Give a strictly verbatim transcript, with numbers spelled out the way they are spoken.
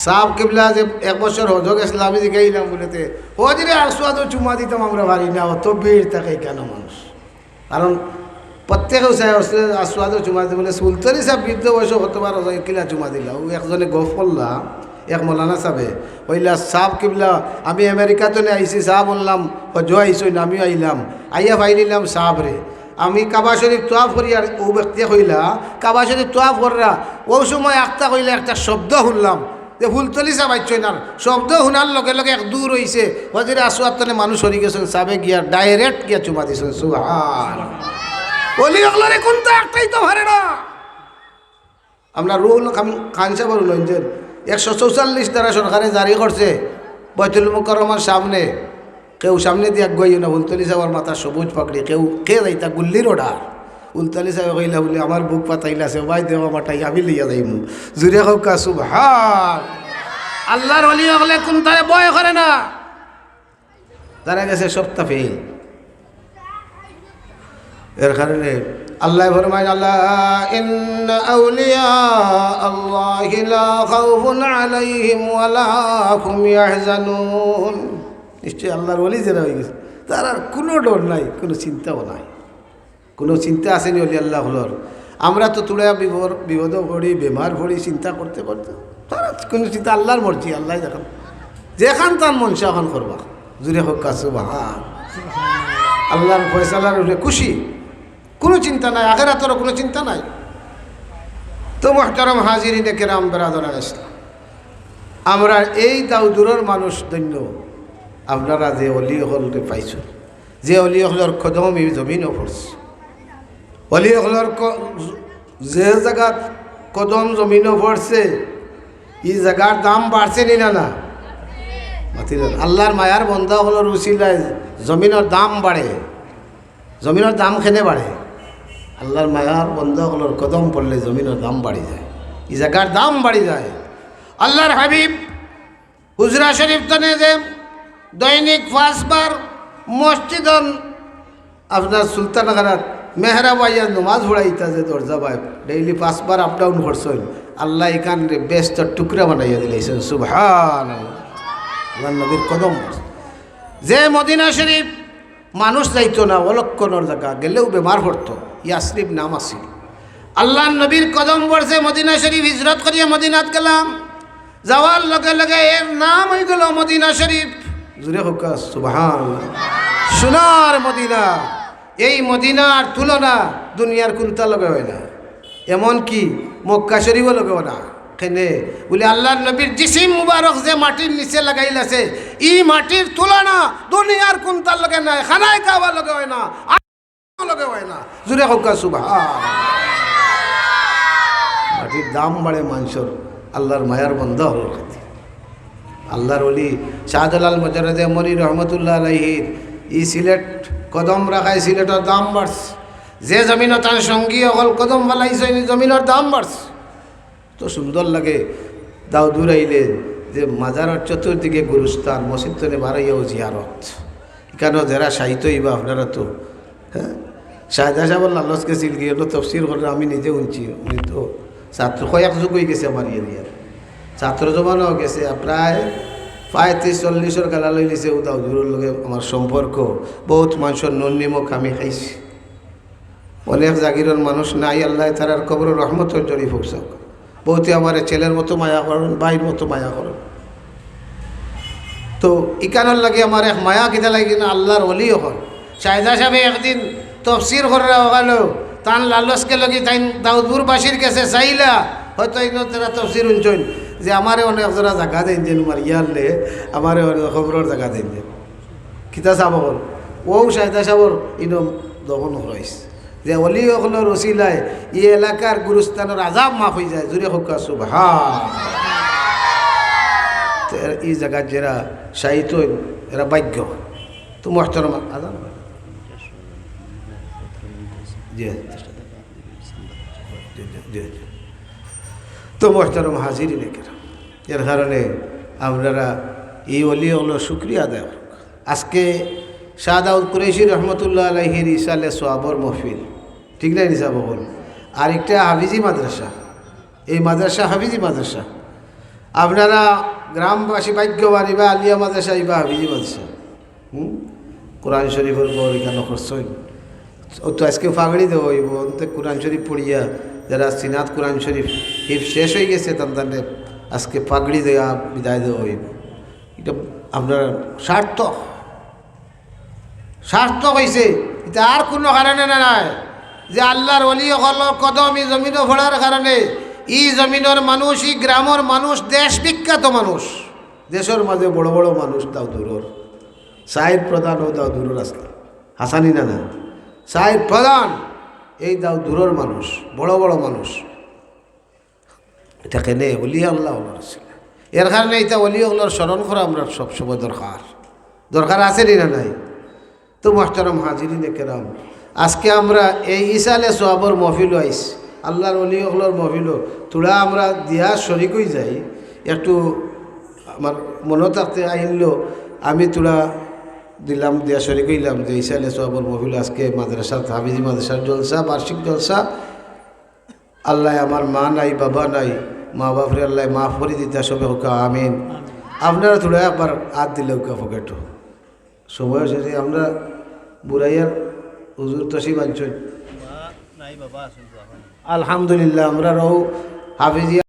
সাব কিবলা যে এক বছর হজো গেছলা, আমি জিগাইলাম বুলে, "তে হজরে আসওয়াদো চুমা দিতাম আমরা পারি না, অত ভিড় থাকে কেনে মানুষ?" কারণ প্রত্যেকেউ চায় হজরে আসওয়াদো চুমা দিতে, বুলে, "ফুলতলি সাব বৃদ্ধ বয়সো কতবার হজো কিলা চুমা দিলা?" অউ একজনে গফ করলা, এক মৌলানা সাবে কইলা, "সাব কিবলা, আমি আমেরিকা তনে আইছি, সাব হুনলাম হজো আইছইন, আমিও আইলাম, আইয়া পাইলিলাম সাবরে।" আমি কাবা শরীফ তোয়াফ করি, আর অউ ব্যক্তিয়ে কইলা, কাবা শরীফ তোয়াফ কররা, অউ সময় আখতা কইলা, একটা শব্দ হুনলাম, যে ফুলতলি সাব আইছইন, আর শব্দ হুনার লগে লগে এক দূর অইছে, হজরে আসওয়াদ তনে মানুষ সরি গেছইন, সাবে গিয়া direct গিয়া চুমা দিছইন। সুবহান। অলি অকলরে কুন্তা আটকাইতো পারে না। আমরা রুহুল খাম-, খান সাবর লইন যে একশো চৌচল্লিশ ধারা সরকারে জারি করছে, বাইতুল মুকাররমার সামনে কেউ সামনেদি আগুয়াইও না, ফুলতলি সাবর মাথাত সবুজ পাগড়ি, কেউ কে যাইতা গুল্লির অর্ডার। ফুলতলি সাবে কইলা বুলে, "আমার বুক পাতাইলা আছে, ভাই দেওয়া মাটাই আমি লইয়া যাইমু।" জুরে কউক্কা সুবহান। আল্লার অলি অকলে কুন্তারে ভয় করে না। তারা গেছে সবতা ফেল। এর কারণে আল্লায় ফরমাইন, "আলা ইন্না আউলিয়া আল্লাহি লা খাউফুন আলাইহিম ওয়া লা হুম ইয়াহজানুন।" নিশ্চয় আল্লার অলি যেরা অইগেছে, তারার কুনু ডর নাই, কুনু চিন্তাও নাই। কুনু চিন্তা আছে নি অলি আল্লা অকলর? আমরা তো তুড়া বিপদ, বিপদো পড়ি, বেমার পড়ি, চিন্তা করতে করতে, তারা কুনু চিন্তা, আল্লার মর্জি, আল্লায় যেখান, যেখান তান মনশা অখান করবা। জুরে কউক্কা সুবহান। আল্লার ফয়সালার উপরে খুশি, কুনু চিন্তা নাই, আখেরাতরও কুনু চিন্তা নাই। তো মুহতারাম হাজিরিনে কেরাম, বেরাদরানে ইসলাম, আমরা এই দাউদুরর মানুষ ধন্য, আপনারা যে অলি অকলরে পাইছইন, যে অলি অকলর কদম ই জমিনো পড়ছে, অলি অকলর ক-, যে জাগাত কদম জমিনো পড়ছে, ই জাগার দাম বাড়ছে নি না, না? মাতিলা না। আল্লার মায়ার বন্দা অকলর উসিলায় জমিনর দাম বাড়ে। জমিনর দাম কেনে বাড়ে? আল্লার মায়ার বন্দা অকলর কদম পড়লে জমিনর দাম বাড়ি যায়, ই জাগার দাম বাড়ি যায়। আল্লার হাবিব হুজরা শরীফ তনে যে দৈনিক পাঁচবার মসজিদন আপনার সুলতানখানাত মেহরাব আইয়া নমাজ পড়াইতা যে দরজা বায়, daily পাঁচবার up down করছইন, আল্লায় ইখানরে বেহেস্তর টুকরা বানাইয়া দিলাইছইন। সুবহানাল্লাহ। আল্লার নবীর কদম। যে মদিনা শরীফ মানুষ যাইতো না, অলক্ষণর জাগা, গেলেউ বেমার পড়তো, ইয়াসরিব নাম আছিল। আল্লার নবীর কদম পড়ছে, মদিনা শরীফ হিজরত করিয়া মদিনাত গেলাম। যাওয়ার লগে লগে এর নাম অইগেলো মদিনা শরীফ। জুরে কউক্কা সুবহানাল্লাহ। সোনার মদিনা, এই মদিনার তুলনা দুনিয়ার কুন্তা লগে অয় না, এমনকি মক্কা শরীফও লগে অয় না। কেনে? বুলে আল্লার নবীর জিসিম মুবারক যে মাটির নিচে লাগাইল আছে, ই মাটির তুলনা দুনিয়ার কুন্তার লগে নাই, খানায় কাবার লগে অয় না। লগে অয় না। জুরে কউক্কা সুবহান। মাটির দাম বাড়ে মানষর, আল্লার মায়ার বন্দা অকলর খাতির। আল্লার অলি শাহজালাল মুজাররদে ইয়ামনি রহমতুল্লাহ আলাইহির ই সিলেট কদম রাখায় সিলেটর দাম বাড়ছে। যে জমিনো তান সঙ্গী অকল কদম ফালাইছইন, ই জমিনর দাম বাড়ছে। তো সুন্দর লাগে দাউদুর আইলে যে মাজারর চতুর্দিকে গুরুস্থান, মসজিদ তনে বারইয়াও জিয়ারত। ইখানো যেরা শায়িত অইবা আপনারা তো, হ্যাঁ? শাহেদা সাবর লালচ গেছিল গি, অনো তফসির কররা আমি নিজে হুনছি, উনি তো ছাত্র, কয়েক যুগ অইগেছে আমার ই এরিয়ার। ছাত্র জমানাও গেছে, আর প্রায় পঁয়ত্রিশ চল্লিশর গালা লইলিছে, অউ দাউদুরর লগে আমার সম্পর্ক, বউত মানষর নুন নিমক আমি খাইছি। অনেক জাগিরর মানুষ নাই, আল্লায় তারার কবরো রহমতর ঝড়ি পৌঁছাউক। বউতে আমারে ছেলের মতো মায়া করইন, ভাইর মতো মায়া করইন। তো ইখানর লাগি আমার এক মায়া কিতা লাগি না, আল্লার অলি অকল। শাহেদা সাবে একদিন তফসির কররা অখানো, তান লালচ গেলো গি তাইন দাউদপুরবাসীর গেছে চাইলা, হয়তো ইনো তারা তফসির হুনছইন যে আমারে অনো একজরা জাগা দেইন যেন, মারিয়া হারলে আমারে অনো কবরর জাগা দেইন যেন। কিতা সাব অকল? অউ শাহেদা সাবর ইনো দফন করাইছে। যে অলি অকলর উসিলায় ই এলাকার গুরুস্থানর আজাব মাফ অইযায়। জুরে কউক্কা সুবহান। তো এরা ই জাগাত যেরা শায়িত অইন, এরা ভাগ্য। তো মুহতারাম আজান। জি। জি, জি, জি, জি। তো মুহতারাম হাজিরিনে কেরাম, এর কারণে আপনারা ই অলি অকলর শুকরিয়া আদায় করউক্কা। আজকে শাহ দাউদ কুরেশী রহমতুল্লাহ আলাইহির ইসালে সওয়াবর মহফিল, ঠিক না নি সাব অকল? আর একটা হাফিজি মাদ্রাসা, এই মাদ্রাসা হাফিজি মাদ্রাসা। আপনারা গ্রামবাসী ভাগ্যবান, ইবা আলিয়া মাদ্রাসা, ইবা হাফিজি মাদ্রাসা। হুম? কোরআন শরীফর ঘর ইখানো করছইন। ও তো আজকে পাগড়ি দেওয়া অইবো, অন্তে কোরআন শরীফ পড়িয়া যারা সিনাত কোরআন শরীফ হিফজ শেষ অইগেছে, তান তানরে আজকে পাগড়ি দেওয়া, বিদায় দেওয়া অইবো। ইটা আপনার সার্থক, সার্থক অইছে। ইটা আর কুনু কারণে না নায়, যে আল্লার ওলি অকলর কদম ই জমিনো পড়ার কারণে ই জমিনর মানুষ, ই গ্রামর মানুষ, দেশ বিখ্যাত মানুষ, দেশর মাঝে বড় বড় মানুষ দাউদুরর, সাইর প্রধান অউ দাউদুরর আছলা, হাছানি না না, সাইর প্রধান এই দাউদুরর মানুষ, বড় বড় মানুষ। ইটা কেনে? ওলি আল্লা অকলর আছলা। এর কারণে ইতা ওলি অকলর স্মরণ করা আমরার সব সময় দরকার। দরকার আছে নি না নাই? তো মোহতারাম হাজিরিনে কেরাম, আজকে আমরা এই ইসালে সওয়াবর মহফিলো আইছি, আল্লার ওলি অকলর মহফিলো, থুড়া আমরা দিয়া শরিক অইযাই। একটু আমার মনো থাকতে আইলো, আমি থুড়া দিলাম, দিয়া শরিক অইলাম যে ইসালে সওয়াবর মহফিলো আজকে মাদ্রাসাত, হাফিজি মাদ্রাসার জলসা, বার্ষিক জলসা। আল্লায় আমার মা নাই, বাবা নাই, মা বাপরে আল্লায় মাফ করি দিতা, সবে কউক্কা আমিন। আপনারা থুড়া একবার আত দিলাউক্কা পকেটো। সময় শেষে আমরা বুড়াইয়ার হুজুর তশরিফ আনছইন। আলহামদুলিল্লাহ, আমরার অউ হাফিজিয়া